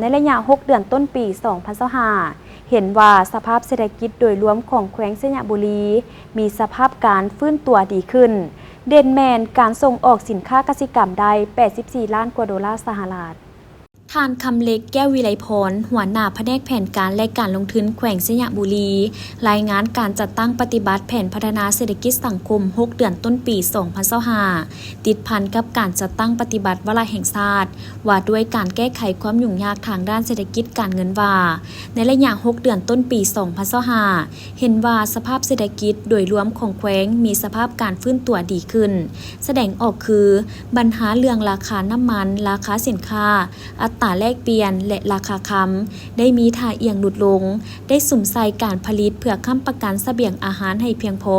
ໃນໄລຍະຫົກເດືອນຕົ້ນປີສອງພັນຊາວຫ້າ ເຫັນວ່າສະພາບເສດຖະກິດໂດຍລວມຂອງແຂວງໄຊຍະບູລີ ມີສະພາບການຟື້ນຕົວດີຂຶ້ນ, ເດັ່ນແມ່ນການສົ່ງອອກສິນຄ້າກະສິກຳໄດ້ແປດສິບສີ່ລ້ານກວ່າໂດລາສະຫະລັດ. ທ່ານ ຄຳເລັກ ແກ້ວວິໄລພອນ ຫົວໜ້າພະແນກແຜນການ ແລະ ການລົງທຶນແຂວງໄຊຍະບູລີ ລາຍງານການຈັດຕັ້ງປະຕິບັດແຜນພັດທະນາເສດຖະກິດສັງຄົມຫົກເດືອນຕົ້ນປີສອງພັນຊາວຫ້າ ຕິດພັນກັບການຈັດຕັ້ງປະຕິບັດວາລະແຫ່ງຊາດ ວ່າດ້ວຍການແກ້ໄຂຄວາມຫຍຸ້ງຍາກທາງດ້ານເສດຖະກິດການເງິນວ່າ, ໃນໄລຍະຫົກເດືອນຕົ້ນປີສອງພັນຊາວຫ້າ ເຫັນວ່າສະພາບເສດຖະກິດໂດຍລວມຂອງແຂວງມີສະພາບການຟື້ນຕົວດີຂຶ້ນ, ສະແດງອອກຄື ບັນຫາເລື່ອງລາຄານ້ຳມັນ, ລາຄາສິນຄ້າ, ອັດຕາແລກປ່ຽນ ແລະ ລາຄາຄຳ ໄດ້ມີທ່າອ່ຽງຫຼຸດລົງ, ໄດ້ສຸມໃສ່ການຜະລິດເພື່ອຄ້ຳປະກັນສະບຽງອາຫານໃຫ້ພຽງພໍ,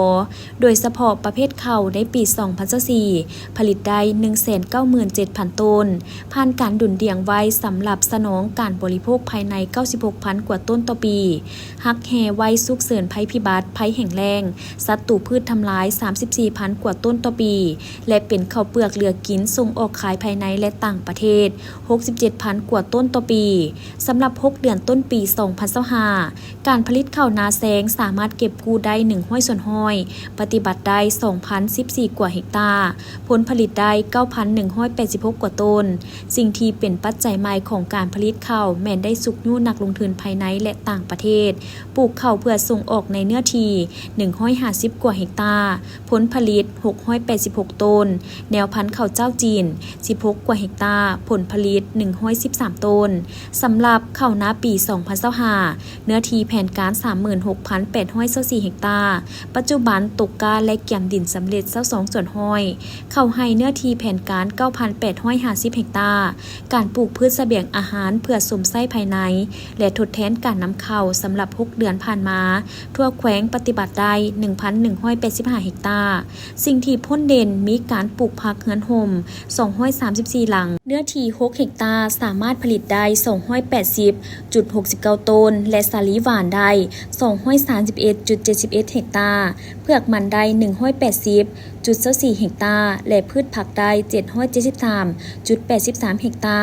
ໂດຍສະເພາະປະເພດເຂົ້າໃນປີສອງພັນຊາວສີ່ ຜະລິດໄດ້ໜຶ່ງແສນເກົ້າໝື່ນເຈັດພັນໂຕນ, ຜ່ານການດຸນດ່ຽງໄວ້ສຳລັບສະໜອງການບໍລິໂພກພາຍໃນເກົ້າສິບຫົກພັນກວ່າໂຕນຕໍ່ປີ, ຮັກແຮ່ໄວ້ສຸກເສີນໄພພິບັດ, ໄພແຫ້ງແລ້ງ, ສັດຕູພືດທຳລາຍສາມສິບສີ່ພັນກວ່າໂຕນຕໍ່ປີ ແລະ ເປັນເຂົ້າເປືອກເຫຼືອກິນສົ່ງອອກຂາຍພາຍໃນ ແລະ ຕ່າງປະເທດຫົກສິບເຈັດພັນກວ່າໂຕນຕໍ່ປີ. ສຳລັບຫົກເດືອນຕົ້ນປີສອງພັນຊາວຫ້າ ການຜະລິດເຂົ້ານາແຊງສາມາດເກັບກູ້ໄດ້ໜຶ່ງຮ້ອຍສ່ວນຮ້ອຍ, ປະຕິບັດໄດ້ສອງພັນສິບສີ່ກວ່າເຮັກຕາ, ຜົນຜະລິດໄດ້ເກົ້າພັນໜຶ່ງຮ້ອຍແປດສິບຫົກກວ່າໂຕນ. ສິ່ງທີ່ເປັນປັດໄຈໃໝ່ຂອງການຜະລິດເຂົ້າແມ່ນໄດ້ຊຸກຍູ້ນັກລົງທຶນພາຍໃນ ແລະ ຕ່າງປະເທດ ປູກເຂົ້າເພື່ອສົ່ງອອກໃນເນື້ອທີ່ໜຶ່ງຮ້ອຍຫ້າສິບກວ່າເຮັກຕາ, ຜົນຜະລິດຫົກຮ້ອຍແປດສິບຫົກໂຕນ, ແນວພັນເຂົ້າເຈົ້າຈີນສິບຫົກກວ່າເຮັກຕາ, ຜົນຜະລິດໜຶ່ງຮ້ອຍສິບສາມໂຕນ. ສຳລັບເຂົ້ານາປີສອງພັນຊາວຫ້າ ເນື້ອທີ່ແຜນການສາມໝື່ນຫົກພັນແປດຮ້ອຍຊາວສີ່ເຮັກຕາ, ປັດຈຸບັນຕົກກ້າ ແລະ ກຽມດິນສຳເລັດຊາວສອງສ່ວນຮ້ອຍ, ເຂົ້າໄຮ່ເນື້ອທີ່ແຜນການເກົ້າພັນແປດຮ້ອຍຫ້າສິບເຮັກຕາ, ການປູກພືດສະບຽງອາຫານເພື່ອຊົມໃຊ້ພາຍໃນ ແລະ ທົດແທນການນຳເຂົ້າສຳລັບຫົກເດືອນຜ່ານມາ, ທົ່ວແຂວງປະຕິບັດໄດ້ໜຶ່ງພັນໜຶ່ງຮ້ອຍແປດສິບຫ້າເຮັກຕາ. ສິ່ງທີ່ພົ້ນເດັ່ນມີການປູກຜັກເຮືອນຮົ່ມສອງຮ້ອຍສາມສິບສີ່ຫຼັງ, ເນື້ອທີ່ຫົກເຮັກຕາ ສາມາດຜະລິດໄດ້ສອງຮ້ອຍແປດສິບຈຸດຫົກສິບເກົ້າໂຕນ ແລະ ສາລີຫວານໄດ້ສອງຮ້ອຍສາມສິບເອັດຈຸດເຈັດສິບເອັດເຮັກຕາ, ເຜືອກມັນໄດ້ໜຶ່ງຮ້ອຍແປດສິບຈຸດຊາວສີ່ເຮັກຕາ ແລະ ພືດຜັກໄດ້ເຈັດຮ້ອຍເຈັດສິບສາມຈຸດແປດສິບສາມເຮັກຕາ.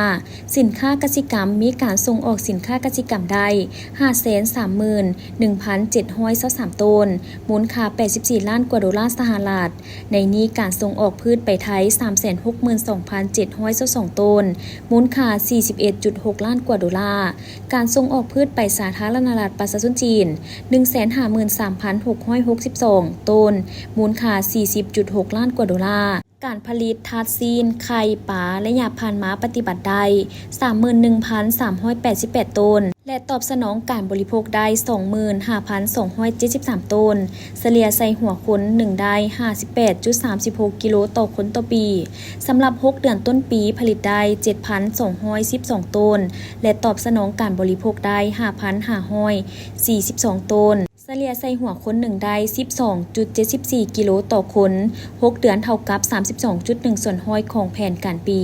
ສິນຄ້າກະສິກຳ ມີການສົ່ງອອກສິນຄ້າກະສິກຳໄດ້ຫ້າແສນສາມໝື່ນໜຶ່ງພັນເຈັດຮ້ອຍຊາວສາມໂຕນ, ມູນຄ່າແປດສິບສີ່ລ້ານກວ່າໂດລາສະຫະລັດ. ໃນນີ້ການສົ່ງອອກພືດໄປໄທສາມແສນຫົກໝື່ນສອງພັນເຈັດຮ້ອຍຊາວສອງໂຕນ, ມູນຄ່າສີ່ສິບເອັດຈຸດຫົກລ້ານກວ່າໂດລາ, ການສົ່ງອອກພືດໄປສາທາລະນະລັດປະຊາຊົນຈີນໜຶ່ງແສນຫ້າໝື່ນສາມພັນຫົກຮ້ອຍຫົກສິບສອງໂຕນ, ມູນຄ່າສີ່ສິບຈຸດຫົກລ້ານກວ່າໂດລາ. ການຜະລິດທາດຊີ້ນ, ໄຂ່, ປາ ໄລຍະຜ່ານມາປະຕິບັດໄດ້ສາມໝື່ນໜຶ່ງພັນສາມຮ້ອຍແປດສິບແປດໂຕນ ແລະ ຕອບສະໜອງການບໍລິໂພກໄດ້ສອງໝື່ນຫ້າພັນສອງຮ້ອຍເຈັດສິບສາມໂຕນ, ສະເລ່ຍໃສ່ຫົວຄົນໜຶ່ງໄດ້ຫ້າສິບແປດຈຸດສາມສິບຫົກກິໂລຕໍ່ຄົນຕໍ່ປີ. ສຳລັບຫົກເດືອນຕົ້ນປີ ຜະລິດໄດ້ເຈັດພັນສອງຮ້ອຍສິບສອງໂຕນ ແລະ ຕອບສະໜອງການບໍລິໂພກໄດ້ຫ້າພັນຫ້າຮ້ອຍສີ່ສິບສອງໂຕນ. ສະເລ່ຍໃສ່ຫົວຄົນໜຶ່ງໄດ້ສິບສອງຈຸດເຈັດສິບສີ່ກິໂລຕໍ່ຄົນ, ຫົກເດືອນເທົ່າກັບສາມສິບສອງຈຸດໜຶ່ງສ່ວນຮ້ອຍຂອງແຜນການປີ.